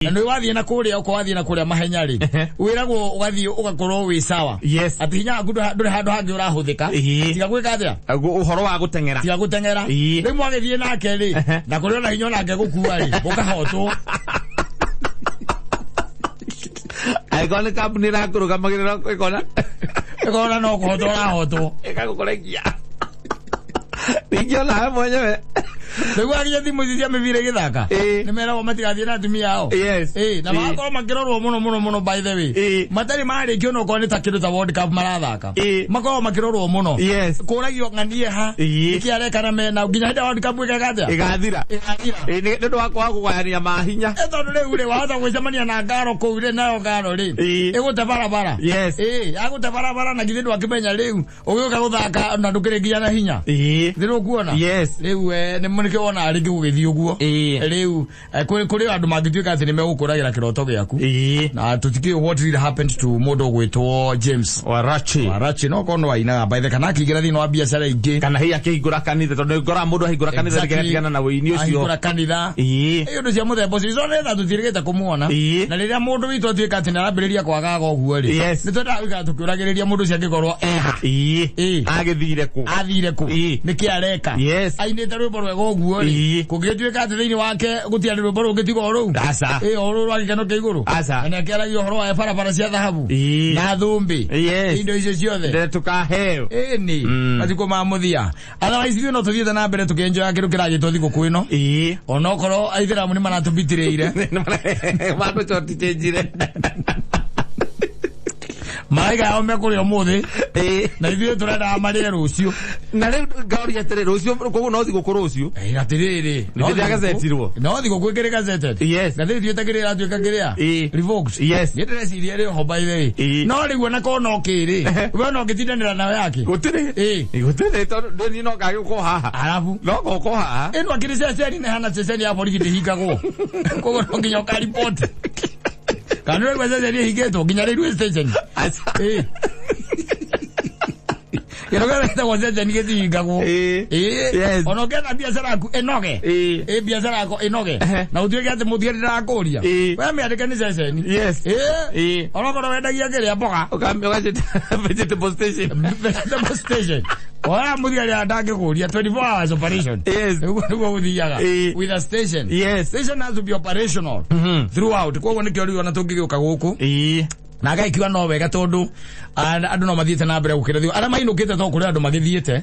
Na nĩ wathiĩ na kũrĩa ũko wathiĩ na kũrĩa mahenya rĩ, wĩragwo ũgathiĩ ũgakorwo wĩ sawa. Yes. Atĩ hinya waku ndũrĩ handũ hangĩ ũrahũthĩka. Tiga gwĩka atĩa? Ũhoro wa gũteng'era. Tiga gũteng'era. Rĩu mwagĩthiĩ nake rĩ, na kũrĩ ona hinya onake gũkua rĩ, mũkahotwo. Angĩkorwo nĩ kambuni ĩrakũrũgamagĩrĩra ĩkona Ĩkona no kũhotwo ũrahotwo. Ĩgagũkorekia. Ningĩ ona we mwenyewe. Rĩu aginya timu ici cia mĩbira ĩgĩthaka nĩ meragwo matigathiĩ na atumia ao. Na magakorwo makĩrorwo mũno mũno mũno, by the way. Matarĩ marĩkio onokorwo nĩ ta kĩndũ ta World Cup marathaka. Makoragwo makĩrorwo mũno. Kũragio ng'anie ha. Nĩkĩ areka na mena nginya hĩndĩ ya World Cup ĩgeka atĩa? Ĩgathira. Ĩgathira. Nĩ ũndũ wa kwaga kũgayania mahinya. Tondũ rĩu rĩ wahota gwĩcemania na ngaro kũu rĩ, nayo ngaro rĩ ĩgũte barabara. Yagũte barabara na githĩ ndwakĩmenya rĩu ũgĩũka gũthaka na ndũkĩrĩ nginya na hinya. Thĩ ũkuona. Rĩu nĩ nĩkĩo wonaga rĩngĩ gũgĩthiĩ ũguo. Rĩu kũrĩ andũ mangĩtuĩka atĩ nĩ megũkũragĩra kĩroto gĩaku. Na tũtikĩũĩ what really happened to mũndũ ũgwĩtwo James Warachi. Warachi, no korwo no ainaga by the kana akĩingĩra thĩinĩ wa biacara ingĩ. Kana hihi akĩhingũra kanitha, tondũ nĩngoraga mũndũ ahingũra kanitha rĩngĩ agatigana na wĩini ũcio. Ahingũra kanitha. Ĩ ũndũ cia mũthemba ũcio ico nĩtha tũtiĩrĩgĩte kũmuona. Na rĩrĩa mũndũ witũ atuĩka atĩ nĩarambĩrĩria kwagaga ũguo rĩ, nĩ twendaga gũikara tũkĩũragĩrĩria mũndũ ũcio angĩkorwo eha. Agĩthire kũ? Athire kũ? Nĩkĩ areka? Ainĩte rwĩmbo rwega ũguo rĩ, kũngĩgĩtuĩka atĩ thĩinĩ wake gũtiarĩ rwĩmbo rũngĩ tiga o rũu. Aca. O rũrũ rwa gĩkeno kĩa igũrũ. Aca. Na nĩakĩaragia ũhoro wa barabara cia thahabu. Na thũmbĩ. Indo icio ciothe. Ndĩrĩ tũkaheo. Ĩni. Matukũ ma mũthia. Otherwise ithuĩ no tũthiĩte na mbere tũkĩenjoya kĩndũ kĩragĩtwo thigũkũ ĩno. Onokorwo aithĩramu nĩ maratũbitirĩire. Matũcoticĩnjire. Maraiga yao mekũrĩa ũmũthĩ. Na ithuĩ tũrendaga marĩe rũciũ. Na rĩu ngaũria atĩrĩ, rũciũ koguo no thigũkũ rũciũ? Atĩrĩrĩ. Nĩ hĩndĩ yagazetirwo? No thigũkũ ĩkĩrĩ gazetted. Ngathĩti ĩtuĩte kĩrĩa ĩratuĩka kĩrĩa? Revoked. Niĩ ndĩreciria ĩrĩ oho by the way. No rĩu ona korwo no kĩrĩ, we no ũngĩtindanĩra nayo yake? Gũtirĩ. Gũtirĩ, tondũ niĩ no ngagĩũka haha. Arabu. No ngoka haha. Ĩno akĩrĩ ceceni, nĩ hana ceceni ya borithi ndĩhingagwo. Koguo no nginya ũkariboti. Kana nĩ ũraigua ceceni ĩhingĩtwo nginya railway station. Aca. Kĩndũ kĩrĩa gĩtagwo ceceni gĩtihingagwo. Ona ũngĩetha biacara yaku ĩnoge. Biacara yaku ĩnoge. Na ũtuĩke atĩ mũthigari ndarakũria. We mĩandĩke nĩ ceceni. Onokorwo wendagia kĩrĩa mboga. Ũgacĩta vegetable station. Vegetable station. Oya mũthigari ndangĩkũria 24 hours operation. Nĩguo nĩguo gũthiaga. With a station. Station has to be operational throughout. Koguo nĩkĩo rĩu ona tũngĩgĩũka gũkũ. Na ngaikiuga no wega tondũ andũ no mathiĩte na mbere gũkĩra thiũ. Arĩa mainũkĩte to kũrĩ andũ magĩthiĩte.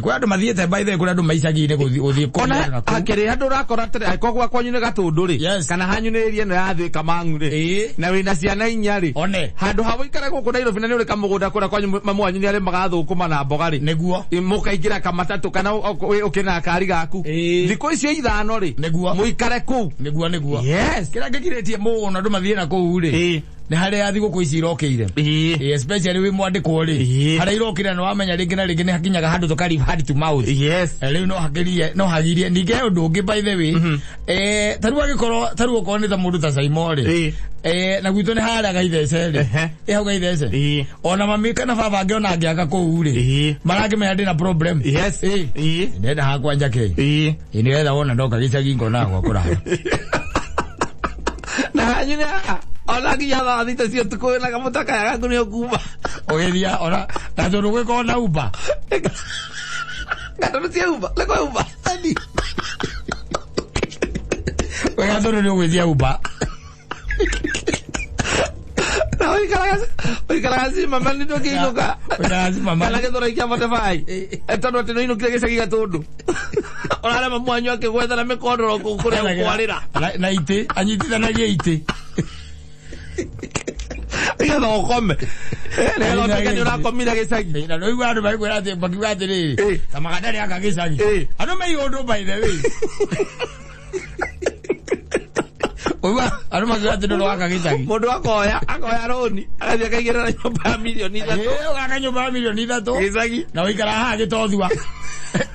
Kũrĩ andũ mathiĩte by the way, kũrĩ andũ maicagi-inĩ gũthiĩ Ona kũrĩa na kũu. akĩrĩ handũ ũrakora atĩrĩ, angĩkorwo gwa kwanyu nĩ Gatũndũ rĩ, kana hanyu nĩ area ĩno ya Thika Mang'u rĩ, na wĩna ciana inya rĩ, One. handũ ha ũikare gũkũ Nairobi na nĩ ũrĩ kamũgũnda kũrĩa kwanyu mamu wanyu nĩ arĩmaga thũkũma na mboga rĩ, Nĩguo. Mũkaingĩra kamatatũ kana ũkĩna kari gaku. Thikũ icio ithano rĩ, mũikare kũu. Nĩguo, nĩguo. Kĩrĩa kĩkirĩtie mũno andũ mathiĩ na kũu rĩ, nĩ harĩa thigũkũ ici irokĩire. Especially wĩ mwandĩkwo rĩ, harĩa irokĩire nĩ wamenya rĩngĩ na rĩngĩ nĩ hakinyaga handũ tũkari hand to mouth. Rĩu no hakirie, no hagirie. Ningĩ he ũndũ ũngĩ by the way. Ta rĩu angĩkorwo, ta rĩu okorwo nĩ ta mũndũ ta Saimo rĩ. Na gwitũ nĩ harĩa Gaithece rĩ. Ĩ hau Gaithece. Ona mami kana baba angĩona angĩaka kũu rĩ. Marakĩmenya ndĩna problem. Ndĩrenda hakwa njake. Nĩgetha wona ndoka gĩcagi ngona gwa kũrara. Na hanyu nĩ haha. Ona nginya thaa thita cia ũtukũ wĩna kamũtaka gaku nĩ ũkuma. Ũgĩthiĩ ona na tondũ gwĩkorwo na Uber. Gatondũ cia Uber, nĩ kwa Uber. Wega tondũ nĩ ũgwĩtia Uber. Na ũikaraga cimama nĩ ndũkĩinũka. Ũikaraga cimama. Kana gĩthũrai kĩa 45. Tondũ atĩ nĩũinũkire gĩcagi Gatũndũ. Ũrarĩa mamu wanyu akĩgwetha na mĩkondoro kũu kũrĩa ũkwarĩra. Na itĩ, anyitithanagia itĩ. Nĩgetha ũkome. Nĩgetha ũtuĩke nĩ ũrakomire gĩcagi. Na nĩũigua andũ magĩkwĩra atĩ, makiuga atĩrĩrĩ, ta magandarĩ aka gĩcagi. Andũ mei ũndũ by the way. Ũigua andũ makiuga atĩ ndũrĩ waka gĩcagi. Mũndũ akoya rũni, agathiĩ akaigĩrĩra nyũmba ya mirioni ithatũ. Ũgaka nyũmba ya mirioni ithatũ. Gĩcagi. Na ũikara haha gĩtothua.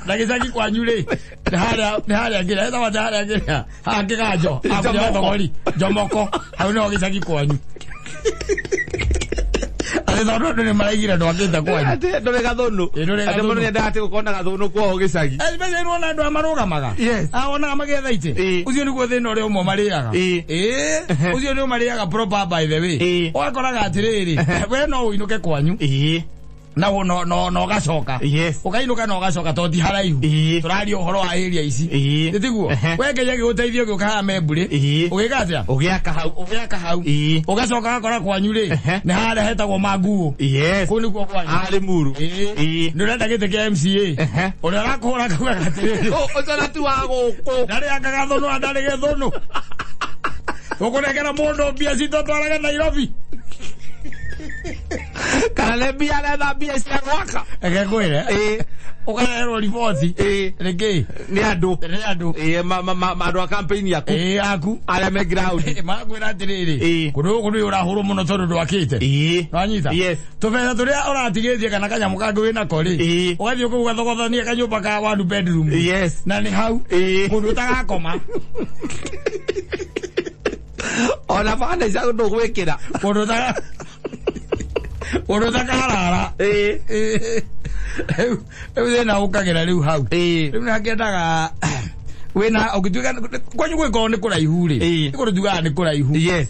Na gĩcagi kwanyu rĩ, nĩ harĩa, nĩ harĩa ngĩrĩa, ĩtagwo atĩa harĩa ngĩrĩa? Haha kĩganjo, haha Njomoko. Thogori, Njomoko, hau nĩho gĩcagi kwanyu. Atĩ tondũ andũ nĩ maraigire ndwakĩte kwanyu. Atĩ ndũrĩ gathũnũ. Ĩ, ndũrĩ Atĩ mũndũ gathũnũ. nĩendaga atĩ gũkorwo na gathũnũ kwao gĩcagi. Especially nĩwona andũ aya marũgamaga. Yes. Ah, wonaga magĩetha itĩ. Ĩ. Ũcio nĩguo thĩna ũrĩa ũmwe marĩaga. Ĩ. Ĩ, ũcio nĩ ũmarĩaga proper by the way. Ĩ. Ũgakoraga atĩrĩrĩ, we no ũinũke kwanyu Ĩ. na no no no ũgacoka. Yes. Ũkainũka na ũgacoka tondũ ti haraihu. Ĩ. Tũraria ũhoro wa area ici. Ĩ. Nĩ tiguo? Ehe. We Ngai agĩgũteithia ũgĩũka haha Membũrĩ. Ĩ. Ũgĩka atĩa? Ũgĩaka hau. Ũgĩaka hau. Ĩ. Ũgacoka ũgakora kwanyu rĩ, Ehe. nĩ harĩa hetagwo Manguũ. Yes. Kũu nĩkuo kwanyu. Arĩ Muru. Ĩ. Ĩ. Nĩ ũrenda gĩtĩ kĩa MCA. Ehe. Ũrĩa ũrakũhũra akaugaga atĩrĩrĩ. Ũcio na ti wa gũkũ. Ndarĩ anga gathũnũ na ndarĩ gĩthũnũ. Ũkũnengera mũndũ mbia citũ atwarage Nairobi. Kana nĩ mbia aretha mbia cia gwaka. Reke ngwĩre. Ĩ. Ũkareherwo riboti. Ĩ. Nĩkĩ? Nĩ andũ. Nĩ andũ. Ĩ, andũ a campaign yaku. Ĩ aku. Arĩa me ground. Ĩ, Marakwĩra atĩrĩrĩ. Ĩ. Kũndũ gũkũ nĩ ũrahũrwo mũno tondũ ndwakĩte. Ĩ. Wanyita? Yes. Tũbeca tũrĩa ũratigĩtie kana kanyamũ kangĩ wĩnako rĩ. Ĩ. Ũgathiĩ kũu ũgathogothania kanyũmba ka one bedroom. Yes. Na nĩ hau. Ĩ. Mũndũ ũtagakoma. Ona bana cia ndũgwĩkĩra. Mũndũ ũtaga mũndũ ũtakarara. Ĩ. Rĩu rĩu thĩna ũkagĩra rĩu hau. Ĩ. Rĩu nĩhakĩendaga wĩna ũngĩtuĩka kwanyu gwĩkorwo nĩ kũraihu rĩ. Ĩ. Nĩ kũndũ tugaga nĩ kũraihu. Yes.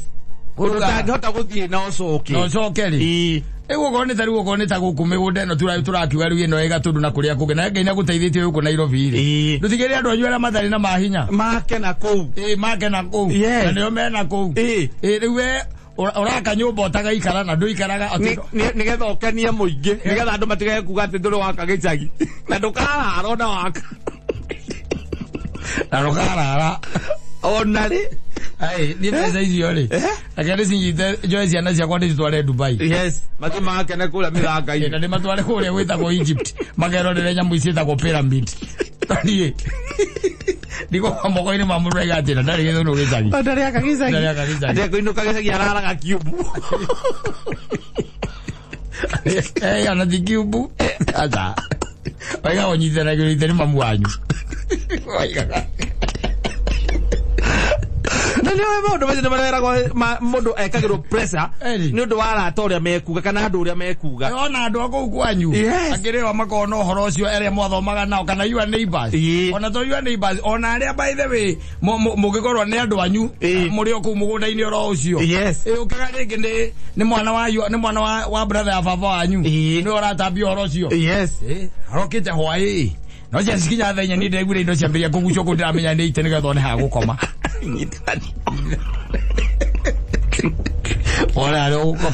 Ũndũ Tugaga- ũtangĩhota gũthiĩ na ũcoke. Na ũcoke rĩ. Ĩ. Rĩu okorwo nĩ ta rĩu okorwo nĩ ta gũkũ mĩgũnda ĩno tũrakiuga rĩu ĩno ĩga tũndũ na kũrĩa kũngĩ na Ngai nĩagũteithĩtie gũkũ Nairobi rĩ. Ĩ. Ndũtigĩrĩre andũ anyu arĩa matarĩ na mahinya. Make na kũu. Ĩ make na kũu. Yes. Na nĩo mena kũu. Ĩ. Ĩ rĩu we ũraka nyũmba ũtagaikara na ndũikaraga atĩ Nĩgetha ũkenie mũingĩ, nĩgetha andũ matigage kuga atĩ ndũrĩ waka gĩcagi. Na ndũkarara ona waka. na ndũkarara. Ona rĩ. Ai, niĩ mbeca icio rĩ. Reke ndĩcinyite njoe ciana ciakwa ndĩcitware Dubai. Yes. Mathiĩ makene kũrĩa mĩthanga-inĩ. Na ndĩmatware kũrĩa gwĩtagwo Egypt makerorere nyamũ ici ciĩtagwo pyramid. Niĩ ndikũma moko-inĩ ma mũndũ aiga atĩ na ndarĩ gĩthũnũ gĩcagi. Ndarĩ aka gĩcagi. Ndarĩ aka gĩcagi. Atĩ akũinũka gĩcagi araraga kiumbu. Eh, ona ti kiumbu. Aca. Waiga ũnyitanagĩrwo ithe nĩ mamu wanyu. Waigaga. Na nĩ ũĩ maũndũ macio nĩ marĩa weragwo mũndũ ekagĩrwo pressure Eri. nĩ ũndũ wa arata ũrĩa mekuga kana andũ ũrĩa mekuga. Ona andũ a kũu kwanyu. Yes. Angĩ rĩo makoragwo na ũhoro ũcio arĩa mwathomaga nao kana your neighbors. Ĩĩ. Ona to your neighbors, ona arĩa by the way mũngĩkorwo nĩ andũ anyu Ĩĩ. mũrĩ o kũu mũgũnda-inĩ oro ũcio. Yes. Ĩĩ ũkaga rĩngĩ nĩ mwana wa nĩ mwana wa brother ya baba wanyu. Ĩĩ. Nĩwe ũratambia ũhoro ũcio. Yes. Ĩĩ, arokĩte hwaĩ. No cia cikinya thaa inya niĩ ndĩraiguire indo ciambĩrĩria kũgucwo kũu ndĩramenya nĩ ite nĩgetha one ha gũkoma. Wone harĩa ũgũkoma.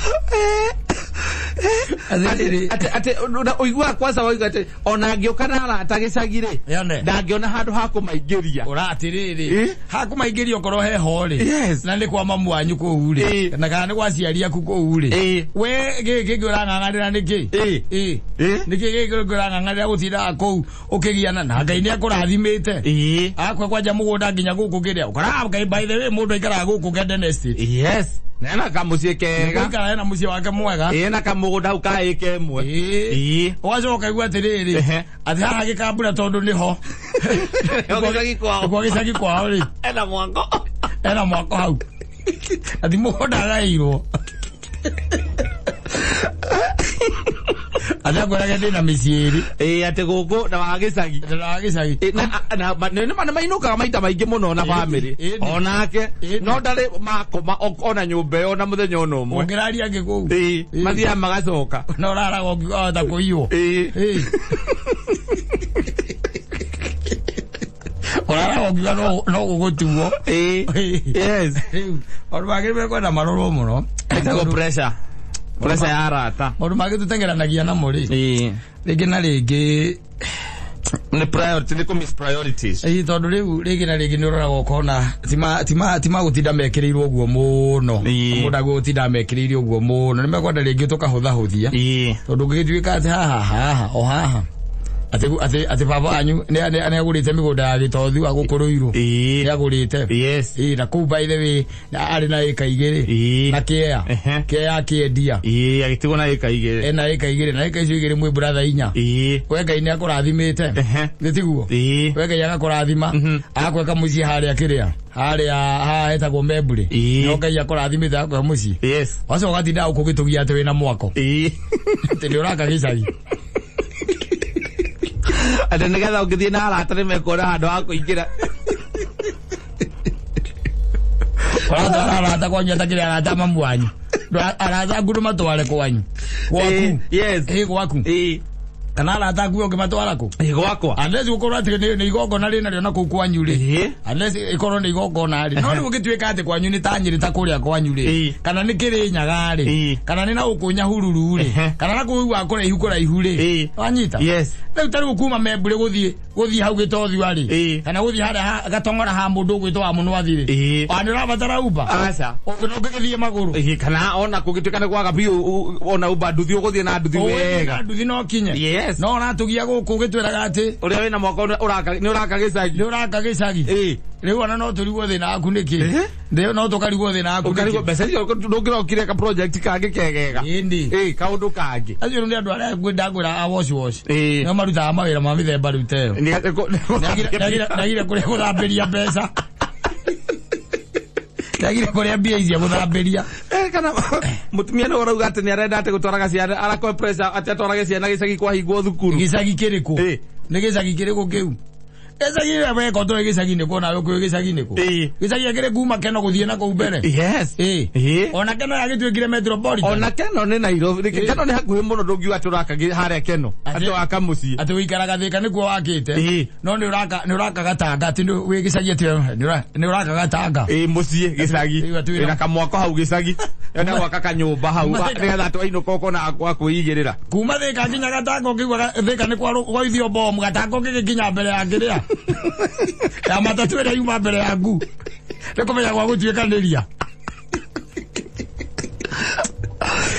Atĩrĩrĩ. Atĩ ũiguaga kwanza waigua atĩ ona angĩũka na arata gĩcagi rĩ, Yone. ndangĩona handũ ha kũmaingĩria. Ũra atĩrĩrĩ. Ĩ? Hakũmaingĩria okorwo heho rĩ. Yes. Na nĩ kwa mamu wanyu kũu rĩ. Ĩ. Na kana nĩ gwa aciari aku kũu rĩ. Ĩ. We gĩkĩ kĩngĩ ũrang'ang'anĩra nĩkĩ? Ĩ. Ĩ. Ĩ. Nĩkĩ gĩkĩ kĩngĩ ũrang'ang'anĩra gũtindaga kũu ũkĩgiana na Ngai nĩ akũrathimĩte. Ĩ. Akwa kwanja mũgũnda nginya gũkũ kĩrĩa. Ũkoraga Ngai by the way mũndũ aikaraga gũkũ Garden Estate. Yes. Na ena kamũciĩ kega. Gũikara ena mũciĩ wake mwega. Ĩ, ena kamũgũnda hau ka ĩka ĩmwe. Ĩ. Ĩ. Ũgacoka ũkaigua atĩrĩrĩ. Ehe. Atĩ haha gĩkambura tondũ nĩho. Gĩcagi kwao. Kwa gĩcagi kwao rĩ. Ena mwako. Ena mwako hau. Ati mũgũnda agaĩirwo. Atĩ akwĩrage ndĩna mĩciĩ ĩrĩ. Ĩ, atĩ gũkũ na wa gĩcagi. Ndĩna wa gĩcagi. Ĩ, na mainũkaga maita maingĩ mũno na bamĩrĩ. Ĩ, Onake. Ĩ. No ndarĩ makoma ona nyũmba ĩyo ona mũthenya ona ũmwe. Ũngĩraria angĩ kũu. Ĩ, Ĩ. mathiaga magacoka. Na ũraraga ũngiuga wahota kũiywo. Ĩ. Ĩ. Ũraraga ũngiuga no gũgũtuo. Ĩ. Yes. Rĩu, maũndũ mangĩ mekwenda marorwo mũno. Ĩtagwo pressure. Pressure ya arata. Maũndũ mangĩ tũtengeranagia namo rĩ. Ĩ. Rĩngĩ na rĩngĩ Nĩ priority, nĩ kũ miss priorities. Ĩ, tondũ rĩu rĩngĩ na rĩngĩ nĩ ũroraga ũkona tima gũtinda mekĩrĩirwo ũguo mũno. Ĩ. Mũndũ agũtinda mekĩrĩire ũguo mũno. Nĩ mekwenda rĩngĩ tũkahũthahũthia. Ĩ. Tondũ ũngĩgĩtuĩka atĩ haha haha o haha. Atĩ baba wanyu nĩ agũrĩte mĩgũnda ya Gĩtothu agũkũrũirwo. Nĩ agũrĩte. Yes. Ĩĩ, na kũu by the way arĩ na ĩka 2 na kĩea. Kĩea akĩendia. Ĩĩ, agĩtigwo na ĩka 2. Ena ĩka 2 na ĩka icio 2 mwĩ brother 4. Ĩĩ. We Ngai nĩ akũrathimĩte. Nĩ tiguo? Ĩĩ. We Ngai agakũrathima. Agakweka mũciĩ harĩa kĩrĩa. Harĩa haha hetagwo Membure. Ĩĩ. No Ngai akũrathimĩte agakũhe mũciĩ. Yes. Wacoka ũgatinda gũkũ ũgĩtũgia atĩ wĩna mwako. Ĩĩ. Atĩ nĩ ũraka gĩcagi. Atĩ nĩgetha ũngĩthiĩ na arata nĩ mekuona handũ ha kũingĩra. Ũratwara arata kwanyu atakĩrĩ arata mamu wanyu. Arata aku ndũmatware kwanyu. Gwaku. Yes. Ĩĩ, gwaku. Ĩĩ. Kana arata aku ũngĩmatwara kũ? Ĩĩ, gwakwa. Unless gũkorwo atĩ nĩ igongona rĩna rĩo na kũu kwanyu rĩ. Ĩĩ. Unless ĩkorwo nĩ igongona rĩ. No rĩu ũngĩtuĩka atĩ kwanyu nĩ ta Nyĩrĩ ta kũrĩa kwanyu rĩ. Ĩĩ. Kana nĩ Kĩrĩnyaga rĩ. Ĩĩ. Kana nĩ na gũkũ Nyahururu rĩ. Kana na kũu wa kũraihu kũraihu rĩ. Ĩĩ. Wanyita? Yes. Rĩu ta rĩu kuma Membure gũthiĩ hau Gĩtothua rĩ. Ĩĩ. Kana gũthiĩ harĩa Gatong'ora ha mũndũ ũgwĩtwo wa Mũnwathi rĩ. Ĩĩ. Wa nĩ ũrabatara Uber? Aca. Ũngĩgĩthiĩ magũrũ. Ĩĩ, kana ona kũngĩtuĩka nĩ kwaga biũ ona Uber nduthi ũgũthiĩ na nduthi wega. Nduthi no kinye. Yes. No ũratũgia gũkũ ũgĩtwĩraga atĩ ũrĩa wĩna mwako nĩ ũraka gĩcagi. Nĩ ũraka gĩcagi. Ĩĩ. Rĩu ona no tũrigwo thĩna waku nĩkĩ? Rĩu no tũkarigwo thĩna waku nĩkĩ? Ũkarigwo mbeca icio ndũngĩrokire ka project kangĩ kegega. Ĩndĩ. Ĩĩ, kaũndũ kangĩ. Acio nĩ andũ arĩa ngwenda ngwĩra a wash wash. Ĩĩ. Nĩo marutaga mawĩra ma mĩthemba rĩu ta ĩyo. Nĩagire kũrĩa gũthambĩria mbeca. Nĩagire kũrĩa mbia icio gũthambĩria. Kana mũtumia nĩ ũrauga atĩ nĩ arenda atĩ gũtwaraga ciana, arakũhe pressure atĩ atwarage ciana gĩcagi kwahingwo thukuru. Gĩcagi kĩrĩkũ? Ĩĩ. Nĩ gĩcagi kĩrĩkũ kĩu? Gĩcagi rĩrĩa weka ũtũre gĩcagi nĩkũ nawe ũkũĩ gĩcagi nĩkũ? Ĩĩ. Gĩcagi akĩrĩ kuma Keno gũthiĩ na kũu mbere. Yes. Ĩĩ. Ĩĩ. Ona Keno yagĩtuĩkire metropolitan. Ona Keno nĩ Nairobi. Keno nĩ hakuhĩ mũno ndũngiuga atĩ ũraka harĩa Keno. Atĩ ũraka mũciĩ. Atĩ ũikaraga Thĩka nĩkuo wakĩte. Ĩĩ. No nĩ ũraka Gatanga atĩ wĩ gĩcagi atĩ nĩ ũraka Gatanga. Ĩĩ, mũciĩ gĩcagi. Ĩĩ, atĩ wĩna Wĩna kamwako hau gĩcagi. Enda gwaka kanyũmba hau nĩgetha twainũka ũkona gwa kwĩigĩrĩra. Kuma Thĩka nginya Gatanga ũkĩigua Thĩka nĩ kwaithio bomu Gatanga ũngĩgĩkinya mbere ya kĩrĩa. Ya matatũ ĩrĩa yuma mbere yaku. Nĩ kũmenya gwa gũtuĩkanĩria.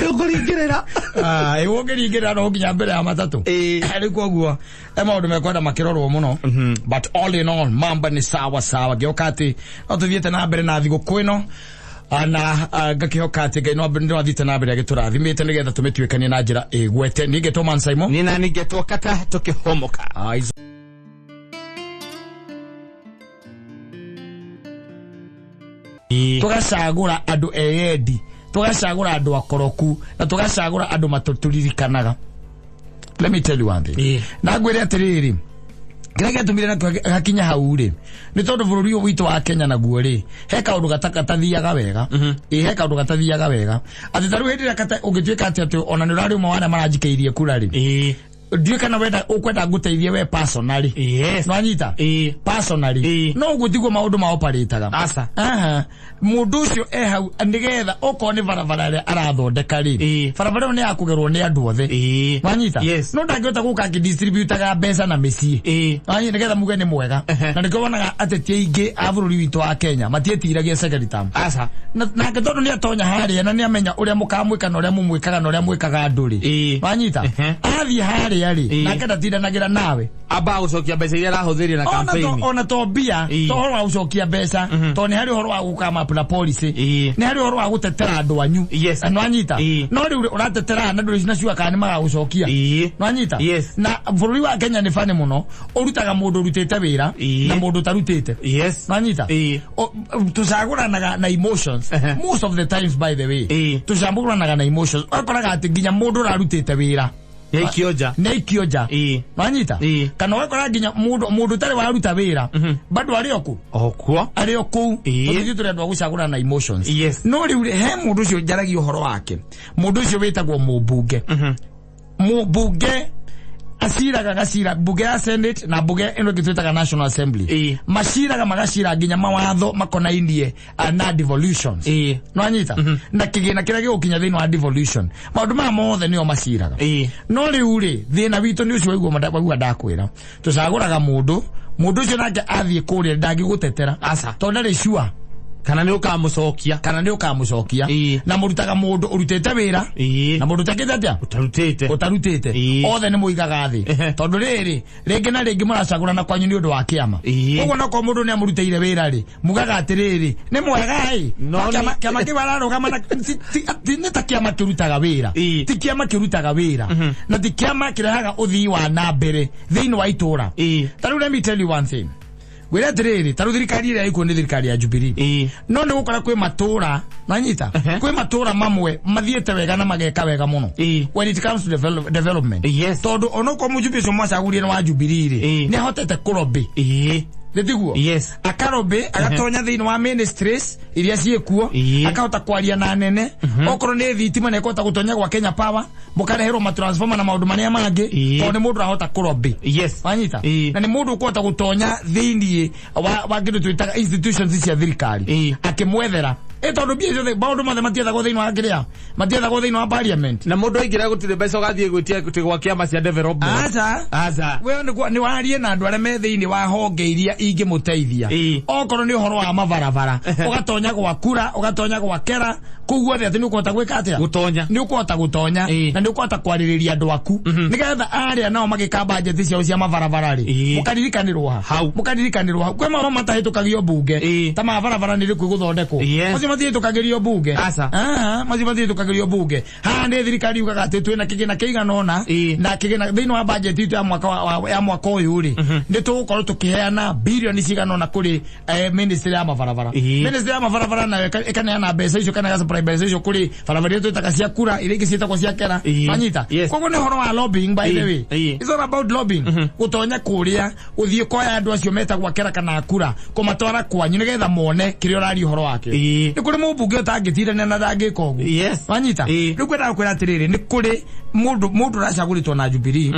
Ũkũringĩrĩra. Ĩĩ, ũngĩringĩrĩra no nginya mbere ya matatũ. Ĩĩ. Rĩu koguo maũndũ mekwenda makĩrorwo mũno. But all in all mamba nĩ sawa sawa. Ngĩoka atĩ no tũthiĩte na mbere na thigũkũ ĩno. Na ngakĩhoka atĩ Ngai no athiĩte na mbere agĩtũrathimĩte nĩgetha tũmĩtuĩkanie na njĩra ĩgwete. Niĩ ngetwo Man Simon. Niĩ nani ngetwo Kata tũkĩhomoka. Tũgacagũra andũ eyendi, tũgacagũra andũ akoroku, na tũgacagũra andũ matũririkanaga. Let me tell you one thing. Na ngwĩre atĩrĩrĩ, kĩrĩa gĩatũmire nakĩo gakinya hau rĩ, nĩ tondũ bũrũri ũyũ witũ wa Kenya naguo rĩ, he kaũndũ gatathiaga wega. Ĩĩ, he kaũndũ gatathiaga wega. Atĩ ta rĩu hĩndĩ ĩrĩa ũngĩtuĩka atĩ ona nĩ ũrarĩ ũmwe wa arĩa maranjikĩirie kura rĩ. Ndiũĩ kana wenda ũkwenda ngũteithie we personally. Yes. Nwanyita? Ĩĩ. Personally. Ĩĩ. No ũguo tiguo maũndũ ma operataga. Aca. Aha. Mũndũ ũcio e hau nĩgetha okorwo nĩ barabara ĩrĩa arathondeka rĩ. Ĩĩ. Barabara ĩyo nĩ ya kũgerwo nĩ andũ othe. Ĩĩ. Nwanyita? Yes. No ndangĩhota gũka akĩdistributaga mbeca na mĩciĩ. Ĩĩ. Nwanyita nĩgetha muge nĩ mwega. Na nĩkĩo wonaga ateti aingĩ a bũrũri witũ wa Kenya matiĩtiragia second term. Aca. Nake tondũ nĩ atonya harĩa na nĩ amenya ũrĩa mũkamwĩka na ũrĩa mũmwĩkaga na ũrĩa mwĩkaga andũ rĩ. Ĩĩ. Nwanyita? Athiĩ harĩa rĩ, nake ndatindanagĩra nawe. Amba gũcokia mbeca iria arahũthĩrire na campaign. Ona to mbia, to ũhoro wa gũcokia mbeca, to nĩ harĩ ũhoro wa gũkama up na policy. Ĩĩ. Nĩ harĩ ũhoro wa gũtetera andũ anyu. Yes. Nwanyita? Ĩĩ. No rĩu ũratetera na ndũrĩ nacio kana nĩ magagũcokia. Ĩĩ. Nwanyita? Yes. Na bũrũri wa Kenya nĩ bani mũno, ũrutaga mũndũ ũrutĩte wĩra Ĩĩ. na mũndũ ũtarutĩte. Yes. Nwanyita? Ĩĩ. Tũcagũranaga na emotions. Most of the times by the way. Ĩĩ. Tũcagũranaga na emotions. Ũgakoraga atĩ nginya mũndũ ũrarutĩte wĩra. Nĩ aikio nja. Nĩ aikio nja. Ĩĩ. Nwanyita? Ĩĩ. Kana ũgakora nginya mũndũ ũtarĩ waruta wĩra, bado arĩ o kũ? O kuo. Arĩ o kũu. Ĩĩ. Tondũ ithuĩ tũrĩ andũ a gũcagũrana na emotions. Yes. No rĩu rĩ, he mũndũ ũcio njaragia ũhoro wake. Mũndũ ũcio wĩtagwo mũmbunge. Mũmbunge aciraga gacira mbunge ya Senate na mbunge ĩno ĩngĩ twĩtaga National Assembly. Ĩĩ. Maciraga magacira nginya mawatho makonainie na devolutions. Ĩĩ. Nwanyita? Na kĩgĩna kĩrĩa gĩgũkinya thĩinĩ wa devolution. Maũndũ maya mothe nĩo maciraga. Ĩĩ. No rĩu rĩ, thĩna witũ nĩ ũcio waigua ndakwĩra. Tũcagũraga mũndũ, mũndũ ũcio nake athiĩ kũrĩa ndangĩgũtetera. Aca. Tondũ ndarĩ sure. Kana nĩ ũkamũcokia. Kana nĩ ũkamũcokia. Na mũrutaga mũndũ ũrutĩte wĩra na mũndũ ũtekĩte atĩa? Ũtarutĩte. Ũtarutĩte. Othe nĩ mũigaga thĩ. Tondũ rĩrĩ, rĩngĩ na rĩngĩ mũracagũrana kwanyu nĩ ũndũ wa kĩama. Koguo nokorwo mũndũ nĩ amũrutĩire wĩra rĩ, mugaga atĩrĩrĩ, nĩ mwega ĩ. No Kĩama kĩama kĩu ararũgama na nĩ ta kĩama kĩrutaga wĩra. Ti kĩama kĩrutaga wĩra. Na ti kĩama kĩrehaga ũthii wa na mbere thĩinĩ wa itũra. Ta rĩu let me tell you one thing. Ngwĩre atĩrĩrĩ, ta rĩu thirikari ĩrĩa ĩkuo nĩ thirikari ya Jubilee. No nĩ gũkora kwĩ matũra, nanyita, kwĩ matũra mamwe mathiĩte wega na mageka wega mũno. When it comes to development. Tondũ onokorwo mũjumbe ũcio mwacagũrire nĩ wa Jubilee rĩ, nĩ ahotete kũrobĩ. Nĩ tiguo? Yes. Akarobĩ, agatonya thĩinĩ wa ministries iria ciĩkuo, akahota kwaria na anene. Okorwo nĩ thitima nĩ ekũhota gũtonya gwa Kenya Power, mũkareherwo matransformer na maũndũ marĩa mangĩ, tondũ nĩ mũndũ ũrahota kũrobĩ. Wanyita? Na nĩ mũndũ ũkũhota gũtonya thĩinĩ wa kĩndũ twĩtaga institutions cia thirikari. Akĩmwethera. Tondũ mbia ciothe, maũndũ mothe matiethagwo thĩinĩ wa kĩrĩa? Matiethagwo thĩinĩ wa parliament. Na mũndũ aingĩra gũtirĩ mbeca ũgathiĩ gwĩtia gũtirĩ gwa kĩama cia development. Aca. Aca. We nĩ warie na andũ arĩa me thĩinĩ wa honge iria ingĩmũteithia. Okorwo nĩ ũhoro wa mabarabara, ũgatonya gwa kura, ũgatonya gwa kera, kũu guothe atĩ nĩ ũkũhota gwĩka atĩa? Gũtonya. Nĩ ũkũhota gũtonya. Na nĩ ũkũhota kwarĩrĩria andũ aku. Nĩgetha arĩa nao magĩka budget ciao cia mabarabara rĩ, mũkaririkanĩrwo ha? Hau. Mũkaririkanĩrwo hau. Kwĩ maũndũ matahĩtũkagio mbunge. Ta ma barabara nĩ rĩkũ gũthondekwo. Macio matihĩtũkagĩrio mbunge. Aca. Macio matihĩtũkagĩrio mbunge. Haha nĩ thirikari yugaga atĩ twĩna kĩgĩna kĩigana ũna, na kĩgĩna thĩinĩ wa budget itũ ya mwaka ya mwaka ũyũ rĩ, nĩ tũgũkorwo tũkĩheana birioni cigana ũna kũrĩ ministry ya mabarabara. Ministry ya mabarabara nayo ĩkaneana mbeca icio kana ĩgasupply mbeca icio kũrĩ barabara iria twĩtaga cia kura, iria ingĩ ciĩtagwo cia kera. Wanyita? Koguo nĩ ũhoro wa lobbying, by the way. It's all about lobbying. Gũtonya kũrĩa, gũthiĩ koya andũ acio metagwo kera kana kura, kũmatwara kwanyu nĩgetha mone kĩrĩa ũraria ũhoro wakĩo. Nĩ kũrĩ mũmbunge ũtangĩtindania na ndangĩka ũguo. Wanyita? Rĩu ngwendaga kwĩra atĩrĩrĩ, nĩ kũrĩ mũndũ ũracagũrĩtwo na Jubilee.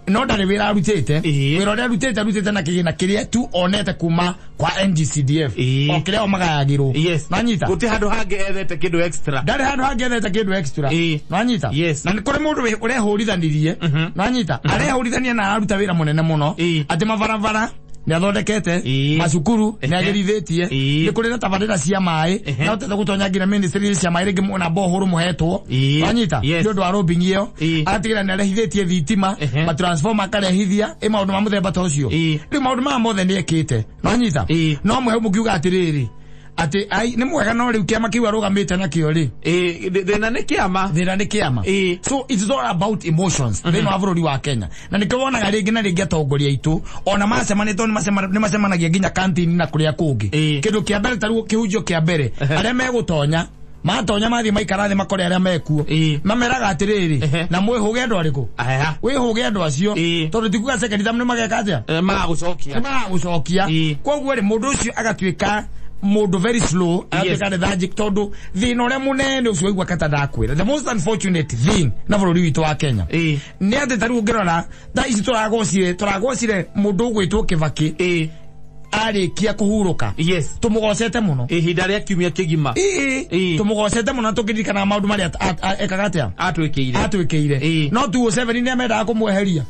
No ndarĩ wĩra arutĩte. Wĩra ũrĩa arutĩte na kĩgĩna kĩrĩa tu onete kuma kwa NGCDF. O kĩrĩa o magayagĩrwo. Wanyita? Gũtirĩ handũ hangĩ ethete kĩndũ extra. Ndarĩ handũ hangĩ ethete kĩndũ extra. Wanyita? Na nĩ kũrĩ mũndũ ũrehũrithanirie. Wanyita? Arehũrithania na araruta wĩra mũnene mũno. Atĩ mabarabara nĩ athondekete, macukuru nĩ agĩrithĩtie, nĩ kũrĩ na tabarĩra cia maĩ, na ũtete gũtonya nginya ministry cia maĩ rĩngĩ na bohoro mũhetwo. Wanyita? Nĩ ũndũ wa lobbying ĩyo. Agatigĩrĩra nĩ arehithĩtie thitima, matransformer akarehithia, maũndũ ma mũthemba ta ũcio. Rĩu maũndũ maya mothe nĩ ekĩte. Wanyita? No mũhe mũkiuga atĩrĩrĩ, atĩ ai nĩ mwega no rĩu kĩama kĩu arũgamĩte nakĩo rĩ. Thĩna nĩ kĩama. Thĩna nĩ kĩama. So it's all about emotions thĩinĩ wa bũrũri wa Kenya. Na nĩkĩo wonaga rĩngĩ na rĩngĩ atongoria aitũ ona macemania tondũ nĩ macemanagia nginya kantini na kũrĩa kũngĩ. Kĩndũ kĩa mbere ta rĩu kĩhunjio kĩa mbere, arĩa megũtonya, matonya mathiĩ maikara thĩ makore arĩa mekuo. Mameraga atĩrĩrĩ, na mwĩhũge andũ arĩkũ? Wĩhũge andũ acio. Tondũ ti kuga second term nĩ mageka atĩa? Magagũcokia. Nĩ magagũcokia. Koguo rĩ, mũndũ ũcio agatuĩka mũndũ very slow, agatuĩka lethargic tondũ thĩna ũrĩa mũnene ũcio waigua kata ndakwĩra. The most unfortunate thing na bũrũri witũ wa Kenya. Nĩ atĩ ta rĩu ũngĩrora, thaa ici tũragocire mũndũ ũgwĩtwo Kibaki. Arĩkia kũhurũka. Tũmũgocete mũno. Ihinda rĩa kiumia kĩgima. Tũmũgocete mũno na tũkĩririkanaga maũndũ marĩa ekaga atĩa? Atwĩkĩire. Atwĩkĩire. No 2007 nĩ amendaga kũmweheria.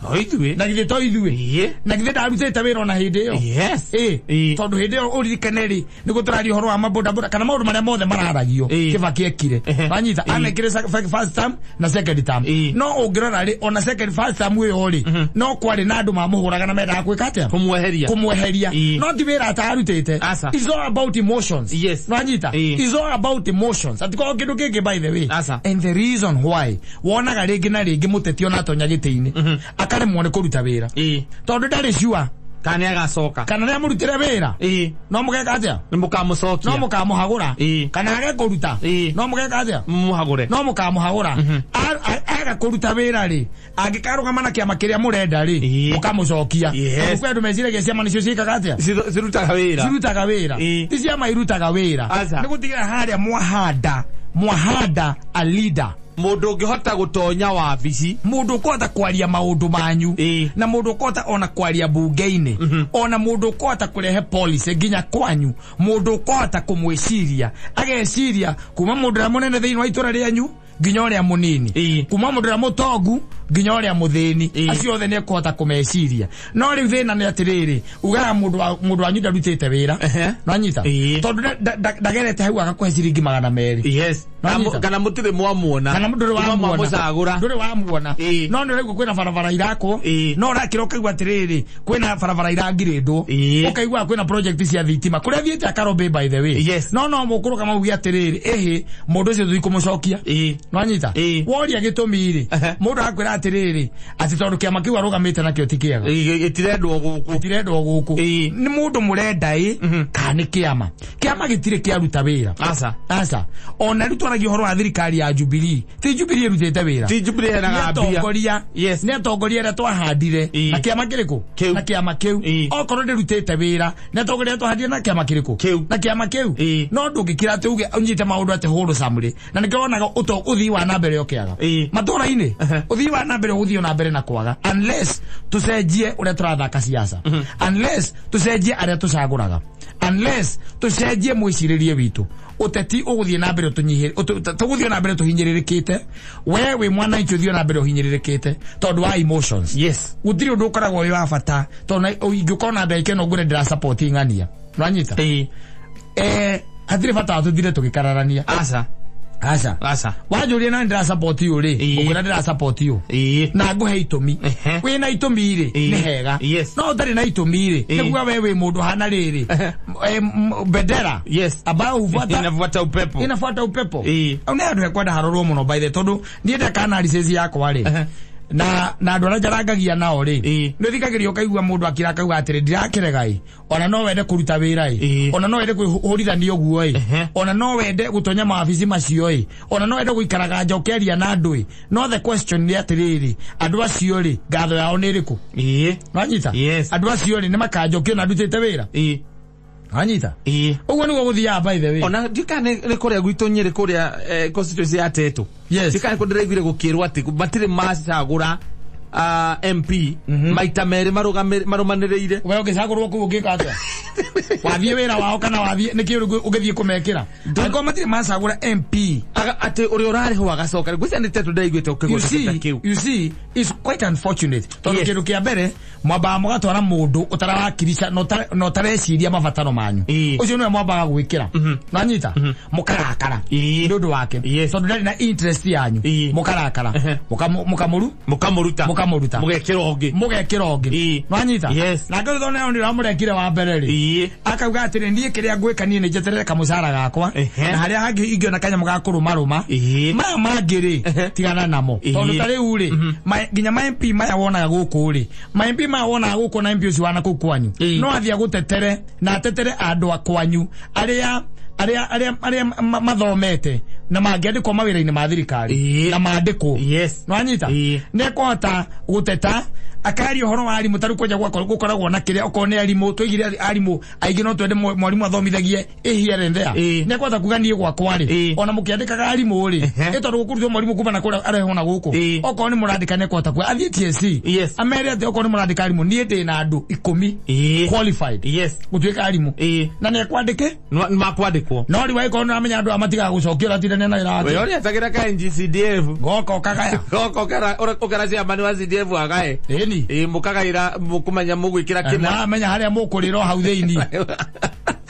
No ithuĩ. Na githĩ to ithuĩ. Na githĩ ndarutĩte wĩra ona hĩndĩ ĩyo. Tondũ hĩndĩ ĩyo ũririkane rĩ, nĩguo tũraria ũhoro wa mabodaboda kana maũndũ marĩa mothe mararagio. Kibaki ekire. Wanyita, amekire first term na second term. No ũngĩrora rĩ, ona second first term ĩyo rĩ, no kwarĩ na andũ mamũhũraga na mendaga gwĩka atĩa? Kũmweheria. Kũmweheria. No ti wĩra atarutĩte. Aca. It's all about emotions. Wanyita? It's all about emotions. Atikorwo kĩndũ kĩngĩ by the way. Aca. And the reason why wonaga rĩngĩ na rĩngĩ mũteti ona atonya gĩtĩ-inĩ, akaremwo nĩ kũruta wĩra. Tondũ ndarĩ sure. Kana nĩ agacoka. Kana nĩ amũrutĩre wĩra. No mũgeka atĩa? Nĩ mũkamũcokia. No mũkamũhagũra. Kana age kũruta. No mũgeka atĩa? Mũmũhagũre. No mũkamũhagũra. Aga kũruta wĩra rĩ, angĩkarũgama na kĩama kĩrĩa mũrenda rĩ, mũkamũcokia. Tondũ kwĩ andũ meciragia ciama nĩcio ciĩkaga atĩa? Cirutaga wĩra. Cirutaga wĩra. Ti ciama irutaga wĩra. Aca. Nĩ gũtigĩrĩra harĩa mwahanda a leader. Mũndũ ũngĩhota gũtonya wabici. Mũndũ ũkũhota kwaria maũndũ manyu. Na mũndũ ũkũhota ona kwaria mbunge-inĩ. Ona mũndũ ũkũhota kũrehe policy nginya kwanyu. Mũndũ ũkũhota kũmwĩciria. Ageciria kuma mũndũ ũrĩa mũnene thĩinĩ wa itũra rĩanyu nginya ũrĩa mũnini, Ĩĩ. kuma mũndũ ũrĩa mũtongu nginya ũrĩa mũthĩni, Ĩĩ. acio othe nĩ ekũhota kũmeciria. No rĩu thĩna nĩ atĩrĩrĩ, ugaga mũndũ wanyu ndarutĩte wĩra. Nwanyita? Ĩĩ. Tondũ ndagerete hau agakũhe ciringi 200. Yes. Nwanyita? Kana mũtirĩ mwamuona. Kana ndũrĩ Kuma wamuona. mwamũcagũra. Ndũrĩ wamuona. Ĩĩ. No nĩ ũraigua kwĩna barabara irakwo. Ĩĩ. No ũrakĩra ũkaigua atĩrĩrĩ, kwĩna barabara irangirĩndwo. Ĩĩ. Ũkaigua kwĩna project cia thitima kũrĩa thiĩte akarobĩ, by the way. Yes. No mũkũrũka mauge atĩrĩrĩ, ĩhĩ, mũndũ ũcio tũtikũmũcokia. Nwanyita? Ĩĩ. Woria gĩtũmi rĩ, mũndũ akwĩra atĩrĩrĩ, atĩ tondũ kĩama kĩu arũgamĩte nakĩo ti kĩega. Ĩtirendwo gũkũ. Gĩtirendwo gũkũ. Ĩĩ. Nĩ mũndũ mũrenda ĩ, kana nĩ kĩama? Kĩama gĩtirĩ kĩaruta wĩra. Aca. Aca. Ona rĩu twaragia ũhoro wa thirikari ya Jubilee, ti Jubilee ĩrutĩte wĩra. Ti Jubilee Nĩ henaga mbia. atongoria. Yes. Nĩ atongoria arĩa twahandire Ĩĩ. na kĩama kĩrĩkũ? Kĩu. Na kĩama kĩu. Ĩĩ. Okorwo ndĩrutĩte wĩra, nĩ atongoria arĩa twahandire na kĩama kĩrĩkũ? Kĩu. Na kĩama kĩu. Ĩĩ. No ndũngĩkira atĩ uge ũnyite maũndũ atĩ wholesome, na nĩkĩo wonaga ũthii wa na mbere ũkĩaga Ĩĩ. matũra-inĩ. Ũthii wa na mbere ũgũthiĩ na mbere na kwaga unless tũcenjie ũrĩa tũrathaka siasa, unless tũcenjie arĩa tũcagũraga, unless tũcenjie mwĩcirĩrie witũ. Ũteti ũgũthiĩ na mbere ũtũnyihĩ, tũgũthiĩ na mbere tũhinyĩrĩrĩkĩte. We wĩ mwananchi, ũthiĩ na mbere ũhinyĩrĩrĩkĩte tondũ wa emotions. Yes. Gũtirĩ ũndũ ũkoragwo wĩ wa bata, tondũ ingĩkorwo na ndagĩka ĩno ngwĩre ndĩra support ng'ania, nĩwanyita? Ĩĩ. Hatirĩ bata wa tũthire tũgĩkararania. Aca. Aca. Aca. Wanjũria na ndĩra support ũyũ rĩ, Ĩĩ. ngũkwĩra ndĩra support ũyũ Ĩĩ. na ngũhe itũmi. Wĩna itũmi rĩ, Ĩĩ. nĩ hega. Yes. No ũtarĩ na itũmi rĩ, Ĩĩ. nĩguo we wĩ mũndũ hana rĩrĩ, bendera Yes. ambayo hufuata Inafuata upepo. Inafuata upepo. Ĩĩ. Au nĩ andũ ekwenda harorwo mũno, by the tondũ niĩ ndeka analysis yakwa rĩ, na andũ arĩa njarangagia nao rĩ, Ĩĩ. nĩ ũthikagĩrĩria ũkaigua mũndũ akira akauga atĩrĩ, ndirakĩrega ĩ, ona no wende kũruta wĩra ĩ, Ĩĩ. ona no wende kwĩhũrithania ũguo ĩ, ona no wende gũtonya mawabici macio ĩ, ona no wende gũikaraga nja ũkĩaria na andũ ĩ. No the question nĩ atĩrĩrĩ, andũ acio rĩ, ngatho yao nĩ ĩrĩkũ? Ĩĩ. Nwanyita? Yes. Andũ acio rĩ, nĩ makanjokia ona ndutĩte wĩra? Ĩĩ. Nwanyita? Ĩĩ. Ũguo nĩguo gũthiaga, by the way. Ona ndikana nĩ kũrĩa gwitũ Nyĩrĩ, kũrĩa constituency ya Tetu. Yes. Ndikana kũ ndĩraiguire gũkĩrwo atĩ matirĩ macagũra MP maita merĩ marũmanĩrĩire. We ũngĩcagũrwo kũu ũngĩka atĩa? Wathiĩ wĩra wao kana wathiĩ nĩkĩ ũngĩthiĩ kũmekĩra angĩkorwo matirĩ macagũra MP? Atĩ ũrĩa ũrarĩhwo agacoka. Ngwĩciria nĩ Tetu ndĩraiguĩte You ũkĩgweta see, kĩu. you see, it's quite unfortunate tondũ Yes. kĩndũ kĩa mbere mwambaga mũgatwara mũndũ ũtarawakilisha na ũtareciria mabataro manyu. Ĩĩ. Ũcio nĩwe mwambaga gwĩkĩra, nanyita, mũkarakara Ĩĩ. nĩ ũndũ wake, Yes. tondũ ndarĩ na interest yanyu. Ĩĩ. Mũkarakara, mũkamũru Mũkamũruta. Mũkamũruta. Mũgekĩra ũngĩ. Mũgekĩra ũngĩ. Ĩĩ. Nwanyita? Yes. Nake ũrĩa nĩ ũramũrekire wa mbere rĩ, Ĩĩ. akauga atĩrĩ, niĩ kĩrĩa ngwĩka, niĩ nĩ njeterere kamũcara gakwa Ehe. na harĩa hangĩ ingĩona kanyamũ ga kũrũmarũma. Ĩĩ. Maya mangĩ rĩ, tigana namo. Ĩĩ. Tondũ ta rĩu rĩ, nginya ma MP maya wonaga gũkũ rĩ, ma MP maya wonaga gũkũ na MP ũcio wana kũu kwanyu, Ĩĩ. no athiĩ agũtetere na atetere andũ a kwanyu arĩa mathomete na mangĩandĩkwo mawĩra-inĩ ma thirikari Ĩĩ. na mandĩkwo. Yes. Nwanyita? Ĩĩ. Nĩ ekũhota gũteta akaria ũhoro wa arimũ. Tarĩu kwanja gũkoragwo na kĩrĩa okorwo nĩ arimũ, twaigire arimũ aingĩ, no twende mwarimũ athomithagie ĩ here and there. Ĩĩ. Nĩ ekũhota kuga, niĩ gwakwa rĩ, Ĩĩ. ona mũkĩandĩkaga arimũ rĩ, ĩ tondũ gũkũrutwo mwarimũ kuma na kũrĩa arehwo na gũkũ, Ĩĩ. okorwo nĩ mũrandĩka, nĩ ekũhota kuga athiĩ TSC, Yes. amere atĩ okorwo nĩ mũrandĩka arimũ, niĩ ndĩ na andũ 10 Ĩĩ. qualified Yes. gũtuĩka arimũ, Ĩĩ. na nĩ ekwandĩke. Nĩ makwandĩkwo. No rĩu angĩkorwo nĩ ũramenya andũ aya matigaga gũcokia, ũratindania na wĩra We wake. ũrĩa etagĩra ka NGCDF. Goka ũkagaya. Goka ũkera chairman wa CDF agae. Ĩni. Ĩĩ, mũkagaĩra mũkũmenya mũgwĩkĩra kĩna. Maramenya harĩa mũkũrĩra o hau thĩinĩ,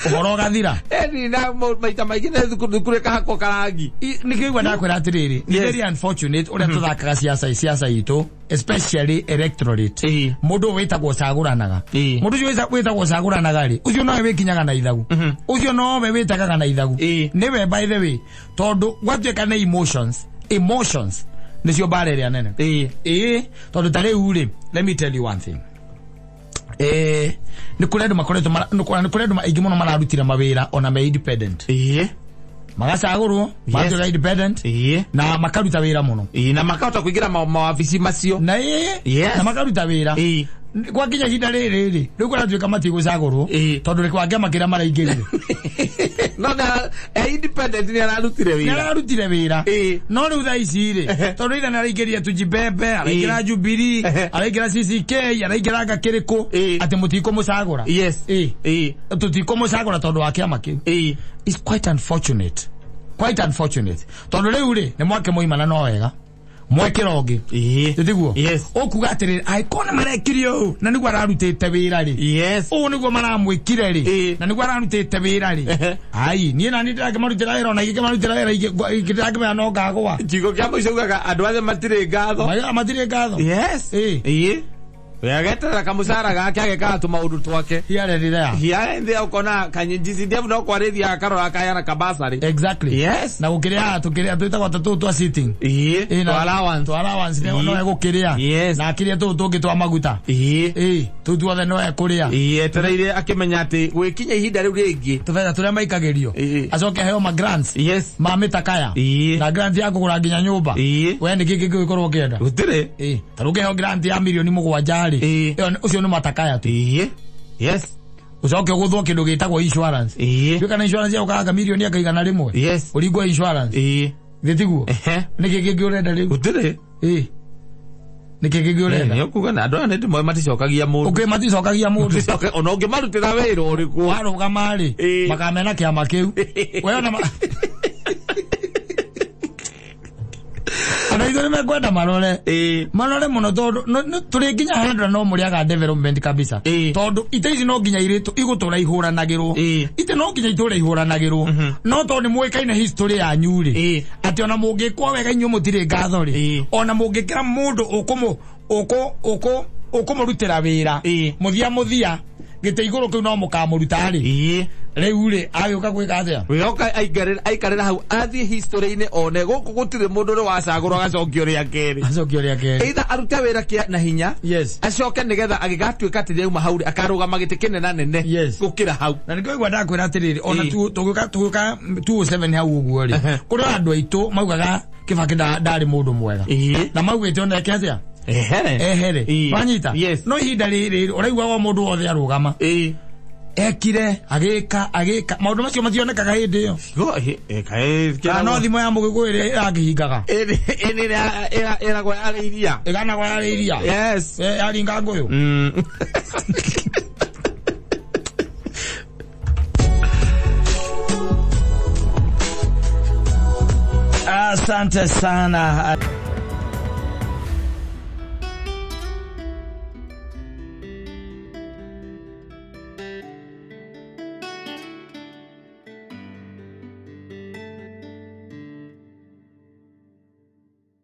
ũhoro ũgathira. Ĩni na maita maingĩ nĩ thukuru thukuru ĩkahakwo karangi. Nĩkĩo igua ndakwĩra atĩrĩrĩ, nĩ Yes. very unfortunate ũrĩa tũthakaga siasa itũ, especially electorate. Ĩĩ. Mũndũ ũyũ wĩtagwo cagũranaga, Ĩĩ. mũndũ ũcio wĩtagwo cagũranaga rĩ, ũcio nowe wĩkinyaga na ithagu, ũcio nowe wĩtagaga na ithagu. Ĩĩ. Nĩwe, by the way, tondũ gwatuĩka nĩ emotions, emotions nĩcio mbara ĩrĩa nene. Ĩĩ. Ĩĩ, tondũ ta rĩu rĩ, let me tell you one thing, nĩ kũrĩ andũ makoretwo nĩ kũrĩ andũ aingĩ mũno mararutire mawĩra ona me independent, Ĩĩ. magacagũrwo, magatuĩka independent Ĩĩ. na makaruta wĩra mũno. Ĩĩ, na makahota kũingĩra mawabici macio. Na ĩĩ, Yes. na makaruta wĩra. Ĩĩ. Gwakinya ihinda rĩrĩ rĩ, rĩu kũratuĩka matigũcagũrwo, Ĩĩ. tondũ nĩ kwa kĩama kĩrĩa maraingĩrire. No na independent nĩ ararutire Nĩ wĩra. ararutire wĩra. Ĩĩ. No rĩu thaa ici rĩ, tondũ ithe nĩ araingĩria Tujibembe, araingĩra Ĩĩ. Jubilee, araingĩra CCK, araingĩra ngakĩrĩkũ, Ĩĩ. atĩ mũtikũmũcagũra. Yes. Ĩĩ. Ĩĩ. Tũtikũmũcagũra tondũ wa kĩama kĩu. Ĩĩ. It's quite unfortunate. Quite unfortunate, tondũ rĩu rĩ nĩ mwake moimana no wega mwekĩra ũngĩ. Tiguo? Yes. Ũkuga atĩrĩrĩ, angĩkorwo nĩ marekire ũũ na nĩguo ararutĩte wĩra rĩ, ũũ nĩguo maramwĩkire rĩ, na nĩguo ararutĩte wĩra rĩ, ai niĩ nani ndĩrakĩmarutĩra wĩra, ona ingĩkĩmarutĩra wĩra ingĩndĩrakĩmenya no ngagũa. Kiugo kĩa mũico ugaga andũ othe matirĩ ngatho. Matirĩ ngatho. Yes. Ageterera kamũcara gake agekaga tũmaũndũ twake. Here and there. Hiya nthĩ ũkona kanyinjicindievu no kwarĩthia akarora akayana kabasarĩ. Exactly. Yes. Na gũkĩrĩa tũkĩrĩa twĩtagwo ta tũũ twa sitting. To allowance. Twa allowance no egũkĩrĩa. Na akĩrĩa tũũ tũngĩ twa maguta. Tũu tuothe no ekũrĩa. Etereire akĩmenya atĩ gwĩkinya ihinda rĩu rĩngĩ. Tũbetha tũrĩa maikagĩrio. Acoke aheo ma grants. Ma mĩtakaya. Na grant ya kũgũra nginya nyũmba. We nĩ kĩ kĩngĩ ũgĩkorwo ũkĩenda? Gũtirĩ. Ta rĩu ũngĩheo grant ya 7 mirioni rĩ, ĩyo ũcio nĩ matakaya tu. Yes. Ũcoke ũgũthwo kĩndũ gĩtagwo insurance. Tuĩka na insurance ya ũkanga 100 milioni 100. Ũringwo insurance. Githĩ tiguo? Nĩ kĩ kĩngĩ ũrenda rĩu? Gũtirĩ. Nĩ kĩ kĩngĩ ũrenda? Nĩ ũkuga na andũ aya nĩ ndĩmoĩ maticokagia mũndũ. Ũkĩ maticokagia mũndũ. Maticoka- Ona ũngĩmarutĩra wĩra ũrĩkũ. Warũgama rĩ, makamena kĩama kĩu. We ona ona ithuĩ nĩmekwenda marore. Marore mũno tondũ tũrĩ nginya handũ na no mũrĩaga development kabisa. Tondũ ite ici no nginya irĩtũ igũtũra ihũranagĩrwo. Ite no nginya itũre ihũranagĩrwo. No tondũ nĩ mũĩkaine history yanyu rĩ, atĩ ona mũngĩkwo wega inyuĩ mũtirĩ ngatho rĩ, ona mũngĩkĩra mũndũ ũkũmũ ũkũ ũkũ ũkũmũrutĩra wĩra, mũthia mũthia gĩtĩ igũrũ kĩu no mũkamũruta rĩ, rĩu rĩ agĩũka gwĩka atĩa? Wĩoka aikarĩra hau athiĩ history-inĩ one gũkũ gũtirĩ mũndũ ũrĩ wacagũrwo agacokio rĩa kerĩ. Acokio rĩa kerĩ. Either arute wĩra kĩa na hinya, acoke nĩgetha agĩgatuĩka atĩ nĩauma hau rĩ akarũgama gĩtĩ kĩnena nene gũkĩra hau. Na nĩkĩo igua ndakwĩra atĩrĩrĩ, ona tũgĩũka 207 hau ũguo rĩ, kũrĩ andũ aitũ maugaga Kĩbakĩ ndarĩ mũndũ mwega, na maugĩte ona eke atĩa? Ehere. Ehere. Wanyita? Yes. No ihinda rĩrĩ ũraigua wa mũndũ wothe arũgama, ekire agĩka agĩka maũndũ macio mationekaga hĩndĩ ĩyo. Go, kaĩ Kana no thimũ ya mũgĩkũyũ ĩrĩa ĩrakĩhingaga. Ĩrĩa ĩragwo yarĩ iria. Ĩganagwo yarĩ iria. Yes. Yaringa ngũyũ. Asante sana.